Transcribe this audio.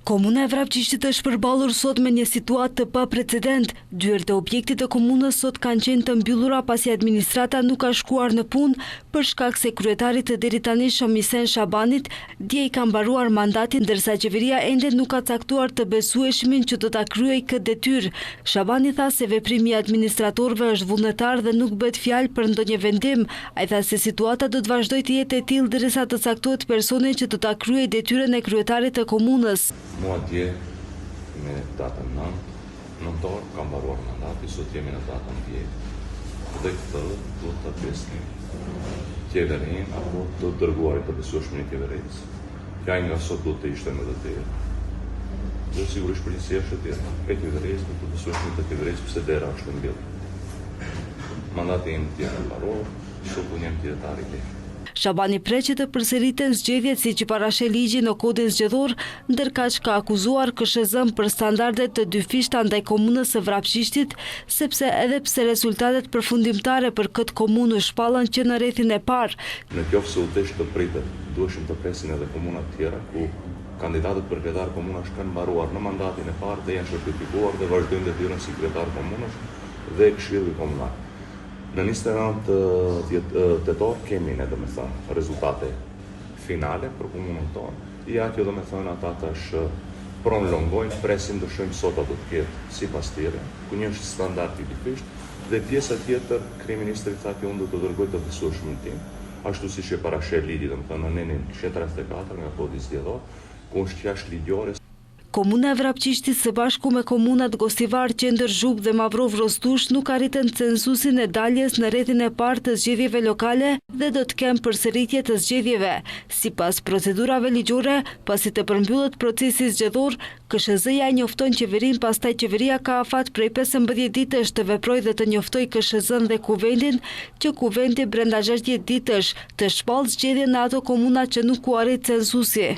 Komuna e Vrapçishtit është përballur sot me një situatë të paprecedent. Dyert e objektit të komunës sot kanë qenë të mbyllura pasi administrata nuk ka shkuar në punë për shkak se kryetarit të deritanishëm Isen Shabanit dje i ka mbaruar mandati ndërsa qeveria ende nuk ka caktuar të besueshmin që do ta kryejë këtë detyrë. Shabani tha se veprimi i administratorëve është vullnetar dhe nuk bëhet fjalë për ndonjë vendim. Ai tha se situata do të vazhdojë të jetë e tillë derisa të caktohet personi që do ta kryejë detyrën e kryetarit të komunës. Mua dje me datën 9 nëntor ka mbaruar mandati, sot jemi në datën 10. Dhe këtë duhet të pyesni qeverinë apo të dërguarit të besueshmin e qeverisë. Që ai nga sot duhet të ishte në detyrë. Dhe sigurisht përgjegjësia është e tjera. E qeverisë, dhe të besueshmit të qeverisë pse dera është e mbyllur. Mandati im dje ka mbaruar, sot unë jam qytetar i lirë. Shabani pret që të përsëriten zgjedhjet siç i parasheh ligji në Kodin Zgjedhor, ndërkaq ka akuzuar KSHZ-në për standarde të dyfishta ndaj komunës së Vrapçishtit, sepse edhe pse rezultatet përfundimtare për këtë komunë u shpallën që në rrethin e parë, Në qoftë se u desh të pritet, duheshim të presin edhe komunat tjera ku kandidatët për kryetar komunash kanë mbaruar në mandatin e parë dhe janë certifikuar dhe vazhdojnë detyrën si kryetar komunash dhe këshilli komunal. Në 29 tetor kemi ne domethënë rezultate finale për komunën tonë. Ja që domethënë ata tash prolongojnë, presim të shohim sot a do të ketë sipas tyre, ku një është standard i dyfisht, dhe pjesa tjetër, kryeministri tha që unë do të dërgoj të besueshmin tim, ashtu siç e parasheh ligji, domethënë në nenin 134 nga kodi zgjedhor, ku është jashtë ligjore. Komuna e Vrapçishtit së bashku me komunat Gostivar, Qendër Zhupë dhe Mavrovë Rostush nuk arritën censusin e daljes në rrethin e parë të zgjedhjeve lokale dhe do të kenë përsëritje të zgjedhjeve. Sipas procedurave ligjore, pasi të përmbyllet procesi zgjedhor, KSHZ-ja e njofton qeverinë pastaj qeveria ka afat prej 15 ditësh të veprojë dhe të njoftojë KSHZ-në dhe Kuvendin që Kuvendi brenda 60 ditësh të shpallë zgjedhje në ato komuna që nuk u arrit censusi.